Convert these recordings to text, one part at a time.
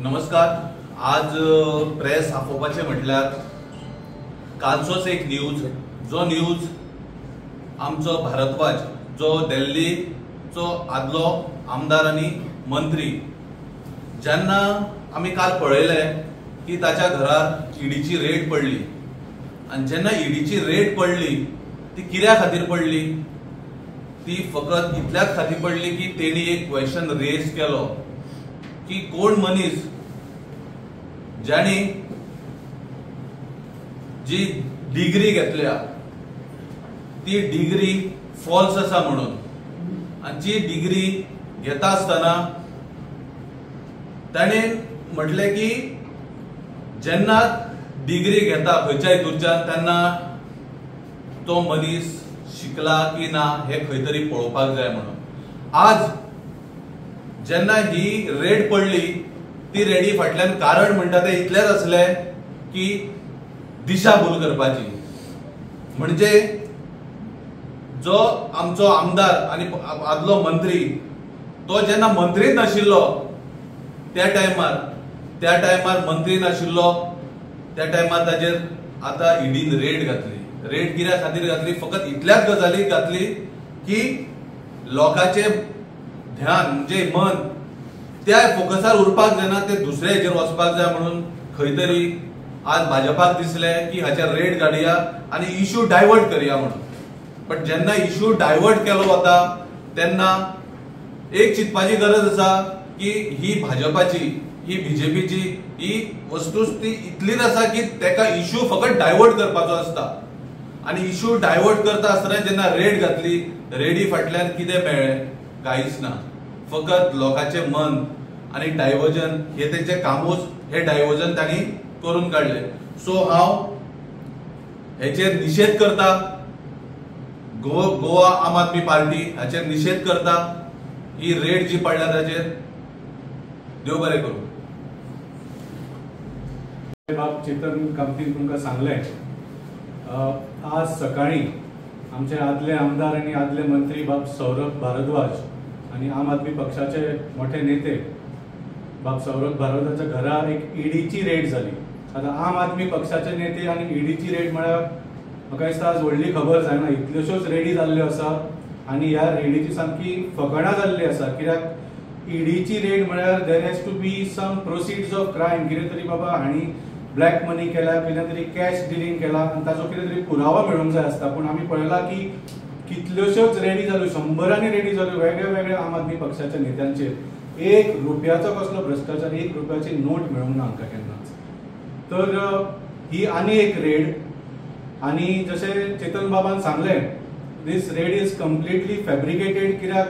नमस्कार. आज प्रेस आपोवपाचें म्हटल्यार कालचोच एक न्यूज, जो न्यूज आमचो भारद्वाज जो दिल्लीचो आदलो आमदार आनी मंत्री, जेन्ना आमी काल पळयलें की ताच्या घरार ईडीची रेड पडली आनी जेन्ना ईडीची रेड पडली ती कित्या खातीर पडली, ती फकत इतल्याच खातीर पडली की तेणी एक क्वेश्चन रेज केलो की कोण मनीस ज्याणी जी डिग्री घेतल्या ती डिग्री फॉल्स आसा म्हणून, आनी जी डिग्री घेता आसतना ताणें म्हटलें की जेन्ना डिग्री घेता खंयच्या हितूंतल्यान तेन्ना तो मनीस शिकला की ना हे खंय तरी पळोवपाक जाय म्हणून. आज जेन्ना ही रेड पडली ती रेडी फाटल्यान कारण म्हणटा ते इतलेंच आसलें की दिशाभूल करपाची. म्हणजे जो आमचो आमदार आनी आदलो मंत्री तो जेन्ना मंत्रीच नाशिल्लो त्या टायमार मंत्री नाशिल्लो त्या टायमार ताजेर आतां ईडीन रेड घातली. रेड कित्या खातीर घातली, फकत इतल्याच गजालीक घातली की लोकांचें ध्यान म्हणजे मन त्या फोकसार उरपाक जायना, ते दुसऱ्या हेजेर वचपाक जाय म्हणून खंय तरी आज भाजपाक दिसलें की हाचेर रेड काडया आनी इश्यू डायवर्ट करया म्हणून. बट जेन्ना इश्यू डायवर्ट केलो वता तेन्ना एक चिंतपाची गरज आसा की ही भाजपाची, ही बीजेपीची ही वस्तूच ती इतलीच आसा की तेका इश्यू फकत डायवर्ट करपाचो आसता. आनी इश्यू डायवर्ट करता आसतना जेन्ना रेड घातली, रेडी फाटल्यान कितें मेळ्ळें, कांयच ना. फकत लोकांचें मन आनी डायवर्जन हे तेंचें कामूच, हे डायवर्जन तांणी करून काडलें. सो हांव हेचेर निशेध करता, गोवा आम आदमी पार्टी हाचेर निशेध करता, ही रेड जी पडल्या ताचेर. देव बरें करूं. बाब चेतन कामतीन तुमकां सांगलें, आज सकाळीं आमचे आदले आमदार आनी आदले मंत्री बाब सौरभ भारद्वाज आनी आम आदमी पक्षाचे मोठे नेते बाब सौरभ भारद्वाजाच्या घरा एक ईडीची रेड जाली. आतां आम आदमी पक्षाचे नेते आनी ईडीची रेड म्हळ्यार म्हाका दिसता आज व्हडली खबर जायना. इतल्योश्योच रेडी जाल्ल्यो आसा आनी ह्या रेडीची सामकी फकाणां जाल्ली आसा. कित्याक ईडीची रेड म्हळ्यार there has to be some proceeds of crime, कितें तरी बाबा हांणी ब्लॅक मनी केल्या, कितें तरी कॅश डिलींग केला आनी ताचो कितें तरी पुरावो मेळूंक जाय आसता. पूण आमी पळयलां की कितल्योश्योच रेडी जाल्यो, शंबरांनी रेडी जाल्यो वेगळ्या वेगळ्या आम आदमी पक्षाच्या नेत्यांचेर. एक रुपयाचो कसलो भ्रश्टाचार, एक रुपयाची नोट मेळूंक ना हांकां केन्नाच. तर ही आनी एक रेड, आनी जशें चेतन बाबान सांगलें, this raid is completely fabricated. कित्याक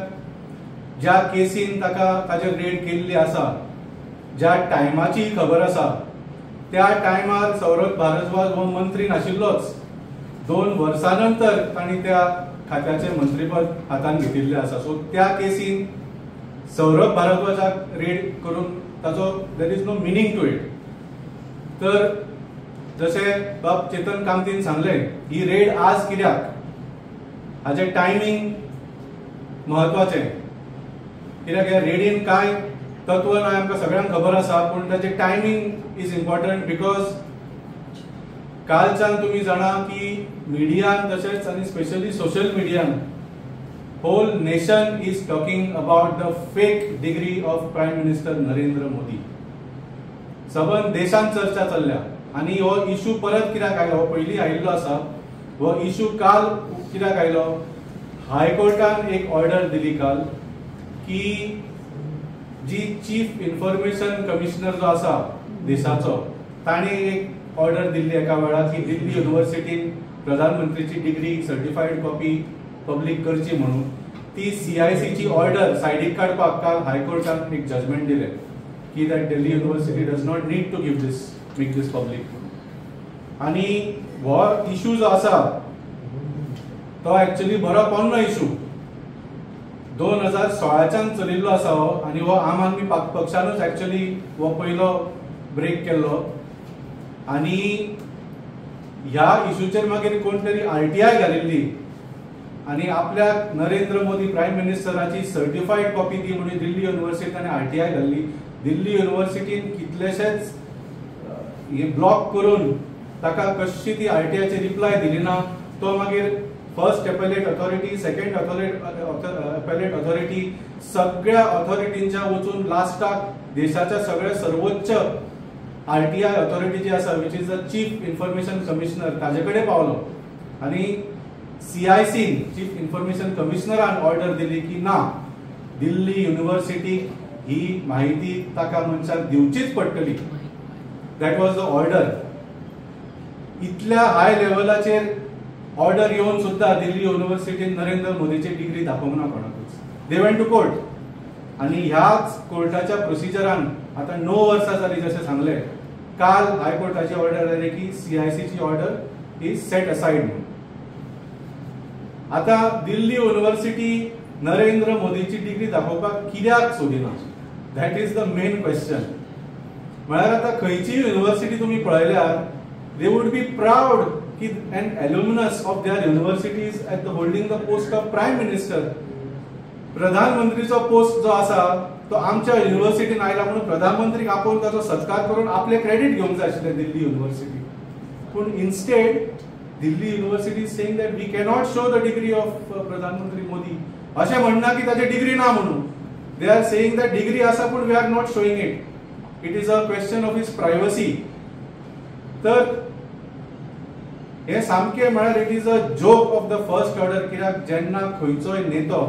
ज्या केसीन ताका ताचेर रेड केल्ली आसा, ज्या टायमाची ही खबर आसा, त्या टायमार सौरभ भारद्वाज हो मंत्री नाशिल्लोच. 2 वर्सां नंतर तांणी त्या खात्याचें मंत्रीपद हातान घेतिल्लें आसा. सो त्या केसीन सौरभ भारद्वाजाक रेड करून ताचो there is no meaning to it. तर जशें बाब चेतन कामतीन सांगलें, ही रेड आज कित्याक, हाचें टायमींग म्हत्वाचें. कित्याक ह्या रेडीन कांय तत्व ना आमकां सगळ्यांक खबर आसा, पूण ताचें टायमींग is important. Because कालच्यान तुमी जाणा की मिडियान तशेंच आनी स्पेशली सोशल मिडियान whole nation is talking about the fake degree of Prime Minister Narendra Modi. सबंद देशांत चर्चा चल्ल्या आनी हो इशू परत कित्याक आयलो, हो पयलीं आयिल्लो आसा, हो इशू काल कित्याक आयलो, हायकोर्टान एक ऑर्डर दिली काल की जी चीफ इन्फॉर्मेशन कमिशनर जो आसा देशाचो, ताणें एक ऑर्डर दिल्ली एका वेळार की दिल्ली युनिवर्सिटीन प्रधानमंत्रीची डिग्री सर्टिफायड कॉपी पब्लीक करची म्हणून. ती सीआयसीची ऑर्डर सायडीक काडपाक काल हायकोर्टान एक जजमेंट दिलें की that Delhi University does not need to give this, make this public. आनी हो इशू जो आसा तो एक्चुअली बरो पोन्नो इशू, 2016च्यान चलिल्लो आसा हो, आनी हो आम आदमी पक्षानूच एक्चुअली हो पयलो ब्रेक केल्लो. आनी ह्या इशूचेर मागीर कोण तरी आरटीआय घालिल्ली आनी आपल्याक नरेंद्र मोदी प्रायम मिनिस्टराची सर्टिफायड कॉपी दी म्हणून दिल्ली युनिवर्सिटी ताणें आरटीआय घाल्ली. दिल्ली युनिव्हर्सिटीन कितलेशेच हे ब्लॉक करून ताका कशी ती आरटीआयची रिप्लाय दिली ना. तो मागीर first appellate authority, second appellate authority, सगळ्या ऑथॉरिटींच्या वचून लास्टाक देशाच्या सगळ्या सर्वोच्च आरटीआय ऑथॉरिटी जी आसा, which is the chief information commissioner, ताजे कडेन पावलो आनी सीआयसी चीफ इन्फॉर्मेशन कमिशनरान ऑर्डर दिली की ना, दिल्ली युनिव्हर्सिटी ही माहिती ताका मनशाक दिवचीच पडटली. That was the order. इतल्या हाय लेवलाचेर ऑर्डर येवन सुद्धा दिल्ली युनिव्हर्सिटीन नरेंद्र मोदीची डिग्री दाखोवंक ना कोणाकूच. They went to court आनी ह्याच कोर्टाच्या प्रोसिजरान आतां 9 वर्सां जाली. जशें सांगलें, काल हायकोर्टाची ऑर्डर आयली की सीआयसीची ऑर्डर is set aside म्हणून. आतां दिल्ली युनिव्हर्सिटी नरेंद्र मोदीची डिग्री दाखोवपाक कित्याक सोदिना, that is the main question. म्हळ्यार आतां खंयचीय युनिव्हर्सिटी तुमी पळयल्यार they would be proud की an alumnus of their universities at the holding the post of prime minister. प्रधानमंत्रीचो post जो आसा तो आमच्या युनिव्हर्सिटीन आयला म्हणून प्रधानमंत्रीक आपोवन ताचो सत्कार करून आपले क्रेडीट घेवंक जाय आशिल्लें दिल्ली युनिव्हर्सिटी. पूण instead Delhi university is saying that we cannot show the degree of प्रधानमंत्री मोदी. अशें म्हणना की ताची डिग्री ना म्हणून. They are saying that degree आसा पूण we are not showing it. It is a question of his privacy. तर हे सामकें म्हळ्यार it is a joke of the first order. कित्याक जेन्ना खंयचोय नेतो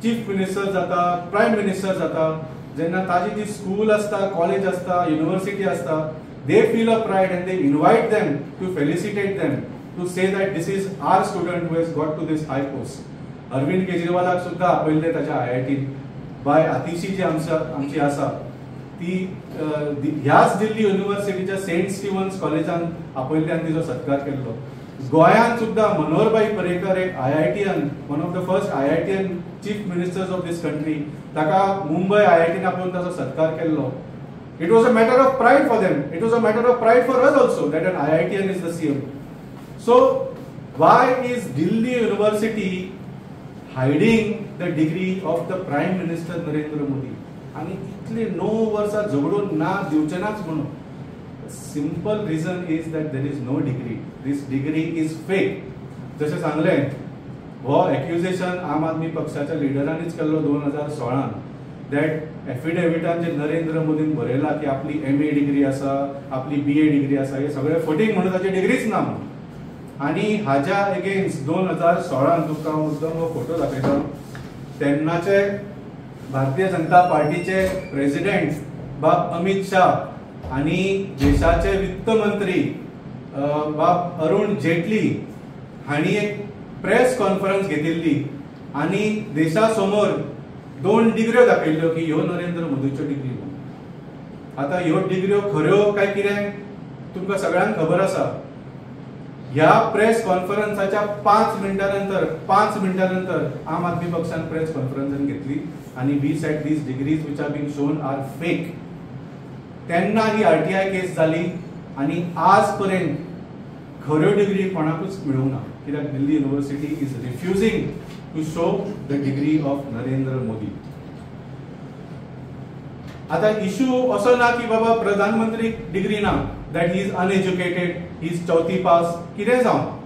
चीफ मिनिस्टर जाता, प्रायम मिनिस्टर जाता, जेन्ना ताजी जी स्कूल आसता, कॉलेज आसता, युनिव्हर्सिटी आसता, they feel a pride and they invite them to felicitate them, to say that this is our student who has got to this high post. Arvind केजरीवालाक सुद्धा आपयल्ले ताच्या आयआयटीन. बाय आतिशी जी आमची आसा ती ह्याच दिल्ली युनिव्हर्सिटीच्या सेंट स्टीवन्स कॉलेजान आपयल्ले आनी तिचो सत्कार केल्लो. गोंयांत सुद्धा मनोहरभाई पर्रीकर एक IITian, one of the first IITian chief ministers of this country, ताका मुंबय आयआयटीन आपोवन ताचो सत्कार केल्लो. It was a matter of pride for them. It was a matter of pride for us also that an IITian is the CM. So why is Delhi University hiding the degree of the Prime Minister Narendra Modi? आणि इतले 9 वर्सां झगडून ना दिवचे नाच म्हणून. Simple reason is that there is no degree. This degree is fake. जशें सांगलें, हो एक्युजेशन आम आदमी पक्षाच्या लिडरांनीच केल्लो 2016 that एफिडेविटान जे नरेंद्र मोदीन बरयला की आपली MA degree आसा, आपली BA degree आसा, हे सगळे फटींग म्हणून ताची डिग्रीच ना म्हणून. आनी हाज्या एगेन्स्ट 2016 तुमकां हांव मुद्दम हो फोटो दाखयता. तेन्नाचे भारतीय जनता पार्टीचे प्रेसिडेंट बाब अमित शाह आनी देशाचे वित्त मंत्री बाब अरुण जेटली हांणी एक प्रेस कॉन्फरन्स घेतिल्ली आनी देशा समोर 2 डिग्र्यो दाखयल्ल्यो की ह्यो नरेंद्र मोदीच्यो डिग्री. आतां ह्यो डिग्र्यो खऱ्यो काय कितें तुमकां सगळ्यांक खबर आसा. ह्या प्रेस कॉन्फरन्साच्या 5 मिनटां नंतर आम आदमी पक्षान प्रेस कॉन्फरन्स घेतली आनी we said these degrees which are being shown are fake. तेन्ना ही आरटीआय केस जाली आनी आज पर्यंत खऱ्यो डिग्री कोणाकूच मेळूंक ना. कित्याक Delhi university is refusing to show the degree of Narendra Modi. आता इश्यू असो ना की बाबा प्रधानमंत्री डिग्री ना, that he is uneducated, he is चौथी पास, कितें जावं.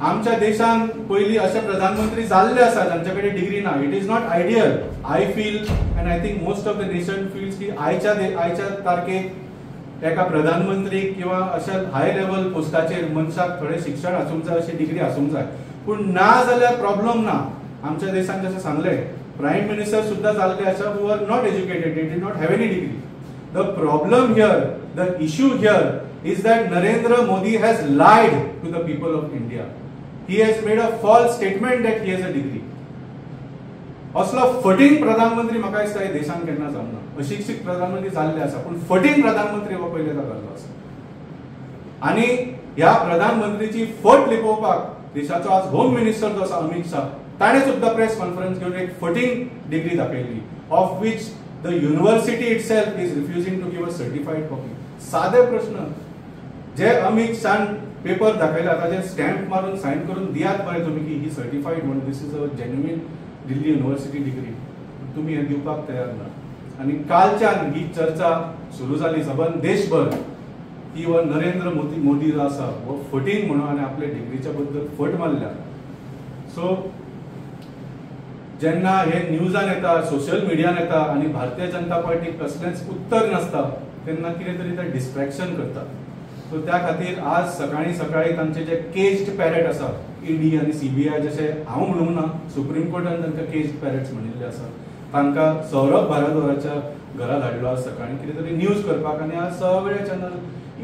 आमच्या देशान पयलीं अशे प्रधानमंत्री जाल्ले आसा जांचे कडेन डिग्री ना. It is not ideal. I feel and I think most of the nation feels की आयच्या तारखेक एका प्रधानमंत्री किंवा अशा हाय लेवल पोस्टाचेर मनशाक थोडें शिक्षण आसूंक जाय, अशी डिग्री आसूंक जाय. पूण ना जाल्यार प्रॉब्लम ना. आमच्या देशान जशें सांगलें, प्रायम मिनिस्टर सुद्धा जाल्ले आसा who are not educated, they did not have any degree. The problem here, the issue here is that Narendra Modi has lied to the people of India. He has made a false statement that he has a degree. असलो फटींग प्रधानमंत्री म्हाका दिसता हे देशान केन्ना जावंक ना. अशिक्षीत प्रधानमंत्री जाल्ले आसा पूण फटींग प्रधानमंत्री हो पयलीं जाल्लो आसा. आनी ह्या प्रधानमंत्रीची फट लिपोवपाक देशाचो आज होम मिनिस्टर जो आसा अमित शाह, ताणें सुद्दां प्रेस कॉन्फरन्स घेवन एक फटींग डिग्री दाखयली, of which the university itself is refusing to give a certified copy. सादे प्रश्न जे अमित शाहन पेपर दाखयला ताजेर स्टॅम्प मारून सायन करून दियात मरे तुमी की ही सर्टिफाईड म्हणून, this is a genuine Delhi university degree. तुमी हें दिवपाक तयार ना. आनी कालच्यान ही चर्चा सुरू जाली सबंद देशभर की हो नरेंद्र मोदी मोदी जो आसा हो फटींग म्हणून आनी आपले डिग्रीच्या बद्दल फट मारल्या. सो जेन्ना हे न्यूजान येता, सोशल मिडियान येता आनी भारतीय जनता पार्टीक कसलेंच उत्तर नासता तेन्ना कितें तरी ते डिस्ट्रॅक्शन करता. सो त्या खातीर आज सकाळीं सकाळीं तांचे जे केज्ड पॅरेट आसा, ईडी आनी सीबीआय, जशें हांव म्हणूंक ना, सुप्रीम कोर्टान तांकां केज्ड पॅरेट्स म्हणिल्ले आसा, तांकां सौरभ भारद्वाजाच्या घरा धाडलो आज सकाळीं कितें तरी न्यूज करपाक. आनी आज सगळे चॅनल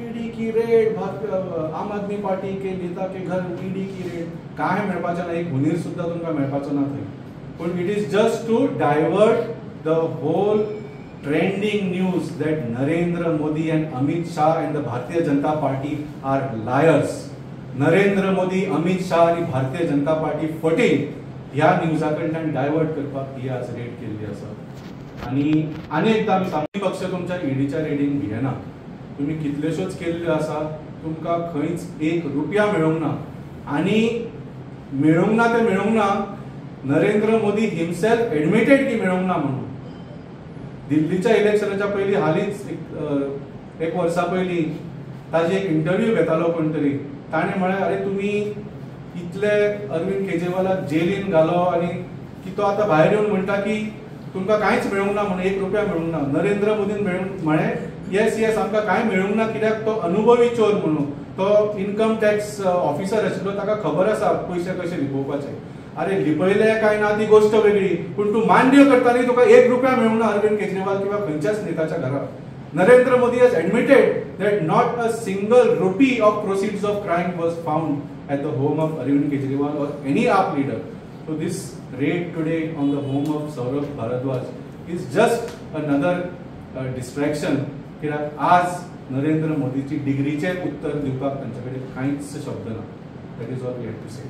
ईडी की रेड, आम आदमी पार्टी के नेता के घर ईडी की रेड. काय मेळपाचें ना, एक हुनीर सुद्दां तुमकां मेळपाचो ना थंय. पूण it is just to divert the whole trending news that Narendra Modi and Amit Shah and the Bharatiya Janata Party are liars. Narendra Modi, Amit Shah आणि भारतीय जनता पार्टी फटींग ह्या न्यूजा कडल्यान डायवर्ट करपाक ही आज रेड केल्ली आसा. आनी आनी एकदां आमी सांगू, पक्ष तुमच्या ईडीच्या रेडीन भियेना. तुमी कितल्योश्योच केल्ल्यो आसा, तुमकां खंयच एक रुपया मेळूंक ना. आनी मेळूंक ना तें मेळूंक ना, नरेंद्र मोदी हिमसेल्फ एडमिटेड की मेळूंक ना म्हणून. दिल्लीच्या इलेक्शनाच्या पयलीं हालींच एक वर्सा पयलीं ताजी एक इंटरव्यू घेतालो कोण तरी, ताणें म्हळें अरे तुमी इतले अरविंद केजरीवालाक जेलीन घालो आनी की तो आतां भायर येवन म्हणटा की तुमकां कांयच मेळूंक ना म्हणून, एक रुपया मेळूंक ना. नरेंद्र मोदीन म्हळें येस येस आमकां कांय मेळूंक ना, कित्याक तो अनुभवी चोर म्हणून, तो इन्कम टॅक्स ऑफिसर आशिल्लो, ताका खबर आसा पयशे कशे लिपोवपाचे. अरे लिपयले काय ना ती गोष्ट वेगळी, पूण तूं मान्य करता न्ही तुका एक रुपया मेळूंक ना अरविंद केजरीवाल किंवा खंयच्याच नेताच्या घरात. Narendra Modi has admitted that not a single rupee of proceeds of crime was found at the home of Arvind Kejriwal or any AAP leader. So this raid today on the home of Saurabh Bharadwaj is just another distraction. कित्याक आज नरेंद्र मोदीची डिग्रीचें उत्तर दिवपाक तांचे कडेन कांयच शब्द ना. That is all we have to say.